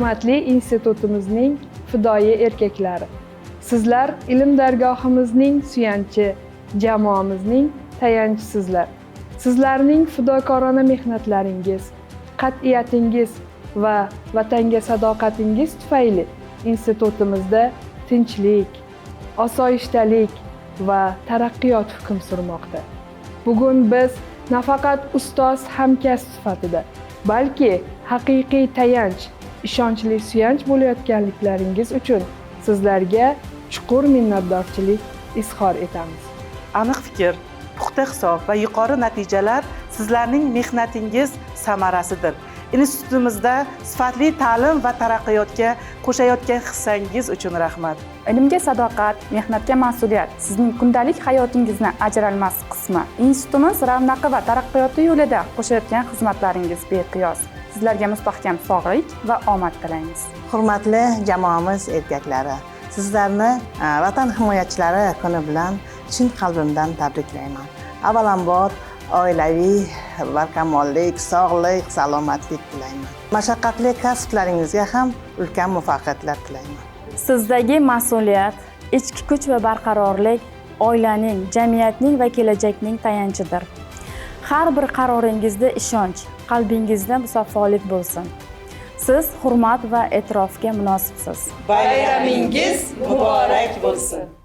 Hurmatli institutimizning fidoyi erkaklari, sizlar ilm dargohimizning suyanchi, jamoamizning tayanchisizlar. Sizlarning fidokorona mehnatlaringiz, qat'iyatingiz va vatanga sadoqatingiz tufayli institutimizda tinchlik, osoyishtalik va taraqqiyot hukm surmoqda. Bugun biz nafaqat ustoz hamkasb sifatida, balki haqiqiy tayanch, ishonchli suyanch bo'layotganliklaringiz uchun sizlarga chuqur minnatdorchilik izhor etamiz. Aniq fikr, puxta hisob va yuqori natijalar sizlarning mehnatingiz samarasidir. Institutimizda sifatli ta'lim va taraqqiyotga qo'shayotgan hissangiz uchun rahmat. Ilmga sadoqat, mehnatga mas'uliyat sizning kundalik hayotingizni ajralmas qismi. Institutimiz ravnaqi va taraqqiyoti yo'lida qo'shayotgan xizmatlaringiz beqiyos. Sizlarga mustahkam sog'lik va omad tilaymiz. Hurmatli jamoamiz erkaklari, sizlarni Vatan himoyachilari kuni bilan chin qalbimdan tabriklayman. Avvalambor oilaviy barkamollik, sog'lik, salomatlik tilayman. Mashaqqatli kasblaringizga ham ulkan muvaffaqiyatlar tilayman. Sizdagi mas'uliyat, ichki kuch va barqarorlik oilaning, jamiyatning va kelajakning tayanchidir. Har bir qaroringizda ishonch, qalbingizda musaffolik bo'lsin. Siz hurmat va e'tirofga munosibsiz. Bayramingiz muborak bo'lsin!